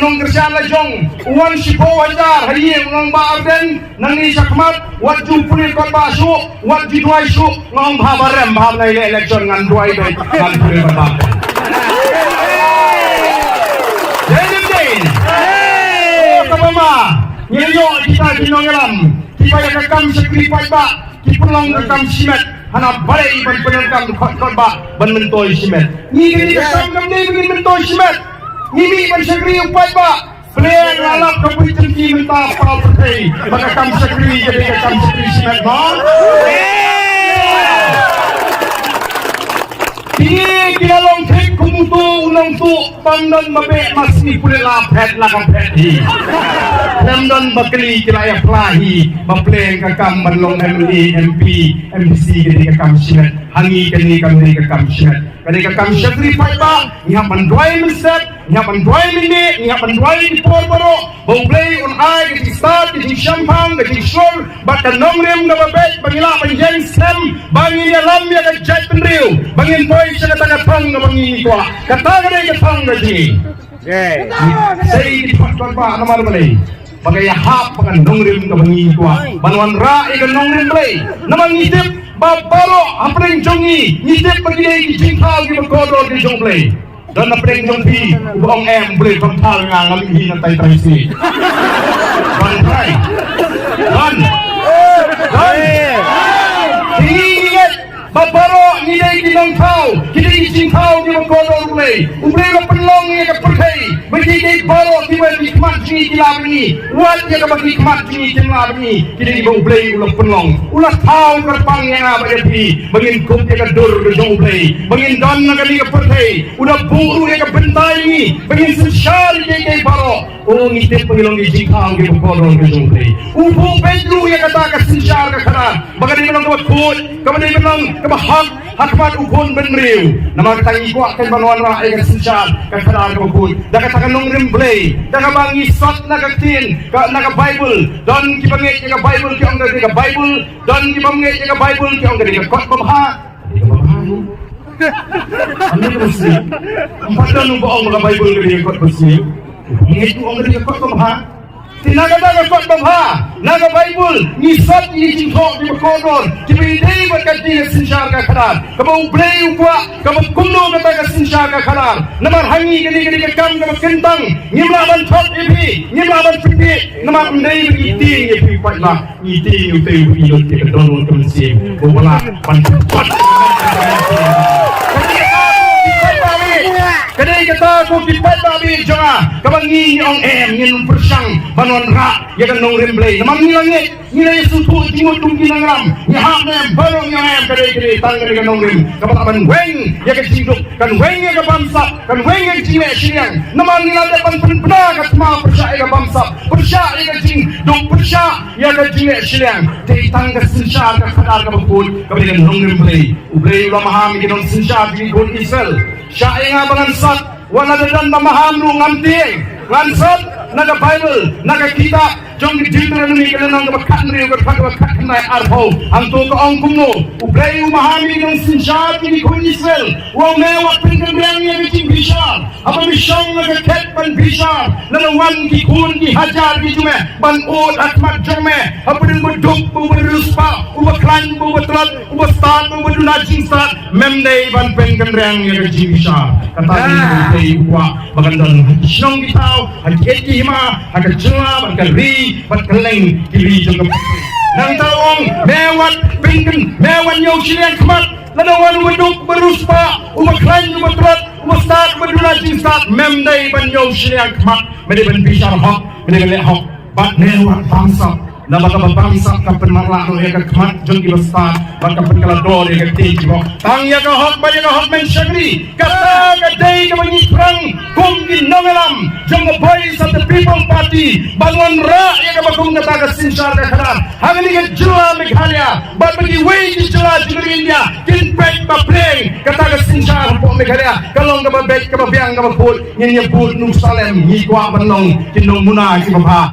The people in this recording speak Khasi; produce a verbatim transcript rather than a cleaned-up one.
Nongkyrshan la jong, u wan shiphew hajar ha ïing, u ong Bah Ardent, nangne shakhmat wat ju pule kot bah shuh, wat ju duwai shuh. Nga ong bha, ba rem bha, nai leh election ngan duwai beit, ngan pule kot bah. Dei ne ym dei? Oh, kaba ma, ngi ïoh kita ki nongïalam kiba ïa ka kam shakri paidbah, ki pynlong ka kam shimet hana balei ban pyndonkam kot kot bah ban myntoi shimet. Ngi kane ka kam kam dei ba ngin myntoi shimet. Ngi mih ban shakri u paidbah. Pynlong la lap ka pui jong ki mynta, pal pyrthei, ba ka kam shakri ka dei ka kam shakri shimet, mo? Kine ki la long thik kum uto u nongtuh, bym don ba beh, ma sngi pule la phet la ka phet hi. Lem don ba kylli ki la ïa phla hi, ba pynlong ka kam ban long M L A, M P, M D C ka dei ka kam shimet. Ha ngi kane kam dei ka kam shimet. Ka dei ka kam shakri paidbah, ngi hap ban duwai mynstep, ngi hap ban duwai mynmiet, ngi hap ban duwai ki por baroh, ba U Blei un ai ka jingstad, ka jingshemphang, ka jingshlur, bad ka nongrim kaba beit, ba ngin lah ban ïeng skhem, ba ngin ïalam ïa ka jaitbynriew, ba ngin poi sha kata ka thong kaba ngi kwah. Kata ka dei ka thong ka jong ngi. Sei ki pat pat ba namar balei? Ba ka ïahap ba ka nongrim kaba ngi kwah ban wanrah ïa ka nongrim Blei. Namar ngi tip ba baroh hapdeng jong ngi, ngi tip ba ki dei ki jingthaw kiba kordor ki jong Blei. Don hapdeng jong phi uba ong em, Blei, kham thaw ïa nga, nga mih hi na tai trai si. Don trai. Don. Don. Ngi ngi ngi ba baroh ngi dei ki nongthaw, ki dei ki jingthaw kiba kordor U Blei. U Blei u la pynlong ïa ka pyrthei ba ki dei baroh kiba ki khmat jong ngi ki lah bad ngi. Wat ïa kaba ki khmat jong ngi kim lah bad ngi, ki dei ba U Blei u la pynlong. U la thaw kyrpang ïa nga bad ïa phi ba ngin kup ïa ka dur ka jong U Blei, ba ngin don ha kane ka pyrthei. U la buh ruh ïa ka bynta ïa ngi ba ngin synshar ïa kiei kiei baroh. O, ngi tip ba ngi long ki jingthaw kiba kordor ka jong U Blei. U buh beit ruh ïa kata ka synshar ka khadar ba ka dei ban long kaba khuid, kaba dei ban long kaba hok ha khmat u khun bynriew. Namar kata ngi kwah kan ban wanrah ïa ka synshar ka khadar kaba khuid da kata ka nongrim Blei, da kaba ngi sot na ka ktien, ka, na ka Baibl. Don kiba ngeit ïa ka Baibl ki ong ka dei ka Baibl, don kiba ngeit ïa ka Baibl ki ong ka dei ka kot babha. Ka dei ka babha. Ani ka sni. Ym pat don uba ong ba ka Baibl ka dei ka kot basniew. Ngeit u ong ka dei ka kot babha. Te na kata ka kot babha, na ka Baibl, ngi sot ïa ki jingthoh kiba kordor kiba ïadei bad ka dei ka synshar ka khadar, kaba U Blei u kwah, kaba kumno kata ka synshar ka khadar. Namar ha ngi kane ka dei ka kam kaba kyntang, ngim lah ban thok ïa phi, ngim lah ban pynbiej, namar ym dei ba ngi tieng ïa phi paidbah, ngi tieng ïa utei uba ïoh ïa ka dohnud ka mynsiem, uba lah ban pynpot. Ka dei kata ko ki paidbah baieit jong nga, kaba ngi ngi ong em, ngin pyrshang ban wanrah ïa ka nongrim Blei. Namar ngi la ngeit, ngi la ïasngewthuh jingmut kum ki nongïalam, ngi hap ne em, baroh ngi ong em, ka dei, ka dei tang ka dei ka nongrim kaba lah ban weng ïa ka jingduk, kan weng ïa ka bamsap, kan weng ïa ka jingleh shiliang. Namar ngi la dep ban pynbna ka thma pyrshah ïa ka bamsap, pyrshah ïa ka jingduk, pyrshah ïa ka jingleh shiliang. Dei tang ka synshar ka khadar kaba khuid, kaba dei ka nongrim Blei. U Blei u la maham ïa ki nongsynshar jong ki khun Israel. Shah ïa nga ba ngan sot, wat la da don ba maham ruh ngam tieng. Ngan sot na ka Baibl, na ka kitab jong ki Deuteronomi ka lynnong kaba khathynriew, ka dkhot kaba khatkhyndai arphew. Hangto ka ong kumno, U Blei u maham ïa ki nongsynshar jong ki khun Israel. U ong me wat pynkynriang ïa ka jingbishar. Haba me shong ha ka khet ban bishar, lada wan ki khun ki hajar ki jong me ban ud ha khmat jong me, hapdeng uba duk bad uba riewspah, uba khlaiñ bad uba tlot, uba stad bad uba duna jingstad, mem dei ban pynkynriang ïa ka jingbishar. Kata ka dei U Blei u kwah ba kan don ha ki shnong ki thaw, ha ki ïeit ki hima, ha ka jylla bad ka ri bad kylleng ki ri jong ka pyrthei. Nangta u ong me wat pynkyn, me wat ñiew shiliang khmat. Lada wan uba duk, uba riewspah, uba khlaiñ, uba tlot, uba stad, uba duna jingstad, mem dei ban ñiew shiliang khmat, me dei ban bishar hok, me dei ban leh hok. Bad me wat bamsap, naba kaba bamsap ka pynmatlah noh ïa ka khmat jong kiba stad, bad ka pynkylla dor ïa ka ktien jong kiba hok. Tang ïa ka hok bad ïa ka hok men shakri, kata ka dei kaba ngi thrang kum ki nongïalam jong ka Voice of the People Party ban wanrah ïa kaba kum kata ka synshar ka khadar ha kane ka jylla Meghalaya. Bad ba kiwei ki jylla jong ka ri India kin peit ba pyrshang kata ka synshar hapoh Meghalaya ka long kaba beit, kaba biang, kaba khuid. Ngin ïa bud nongsalem, ngi kwah ban long ki nongmuna kiba bha.